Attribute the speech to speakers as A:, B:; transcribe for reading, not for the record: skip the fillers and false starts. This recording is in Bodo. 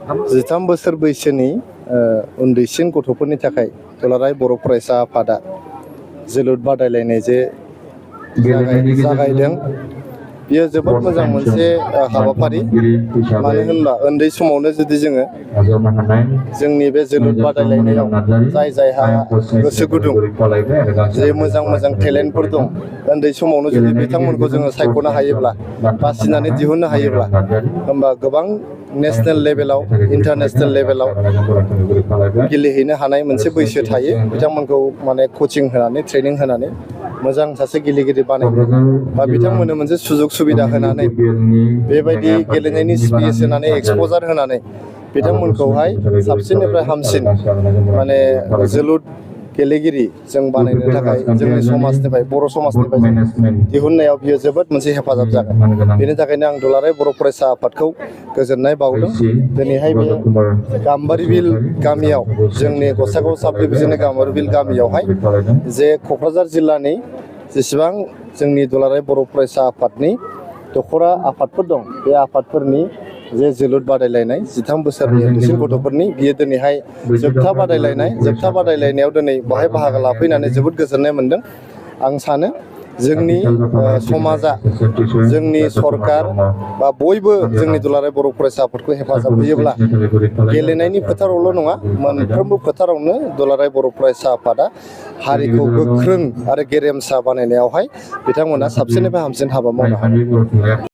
A: 13 बोसोर बैसोनि उन्दैसिन गथ'फोरनि थाखाय दुलाराय बर' फरायसा आफादा जोलुर बादायलायनाय जे जागायदों बियो जोबोद मोजां मोनसे हाबाफारि मानो होनबा उन्दै समावनो जुदि जोङो जोंनि बे जोलुर बादायलायनायाव जायहा गोसो गुदुं जे मोजां टेलेन्टफोर दं उन्दै समावनो जुदि बिथांमोनखौ जोङो सायख'नो हायोब्ला बासिनानै दिहुननो हायोब्ला होमबा गोबां नेशनेल लेभेलाव इन्टारनेशनेल लेभेलाव गेलेहैनो हानाय मोनसे बैसो थायो बिथांमोनखौ माने कचिं होनानै ट्रेनिं होनानै मोजां सासे गेलेगिरि बानायनो बा बिथांमोननो मोनसे सुजुग सुबिदा होनानै बेबायदि गेलेनायनि स्पेस होनानै एक्सप'जार होनानै बिथांमोनखौहाय साबसिननिफ्राय हामसिन माने जोलुर गेलेगिरि जों बानायनो थाखाय जोंनि समाजनिफ्राय बर' समाजनिफ्राय दिहुननायाव बियो जोबोद मोनसे हेफाजाब जागोन बेनि थाखायनो आं दुलाराय बर' फरायसा आफादखौ गोजोननाय बावदों दिनैहाय बे गाम्बारिबिल गामियाव जोंनि गसाइगाव साब डिभिजननि गाम्बारिबिल गामियावहाय जे क'क्राझार जिल्लानि जेसेबां जोंनि दुलाराय बर' फरायसा आफादनि दखरा आफादफोर दं बे आफादफोरनि जे जोलुर बादायलायनाय 13 बोसोरनि उन्दैसिन गथ'फोरनि बियो दिनैहाय जोबथा बादायलायनायाव दिनै बाहाय बाहागो लाफैनानै जोबोद गोजोननाय मोनदों आं सानो जोंनि समाजा जोंनि सरकार बा बयबो जोंनि दुलाराय बर' फरायसा आफादखौ हेफाजाब होयोब्ला गेलेनायनि फोथारावल' नङा मोनफ्रोमबो फोथारावनो दुलाराय बर' फरायसा आफादा हारिखौ गोख्रों आरो गेरेमसा बानायनायावहाय बिथांमोना साबसिननिफ्राय हामसिन हाबा मावनो हागोन।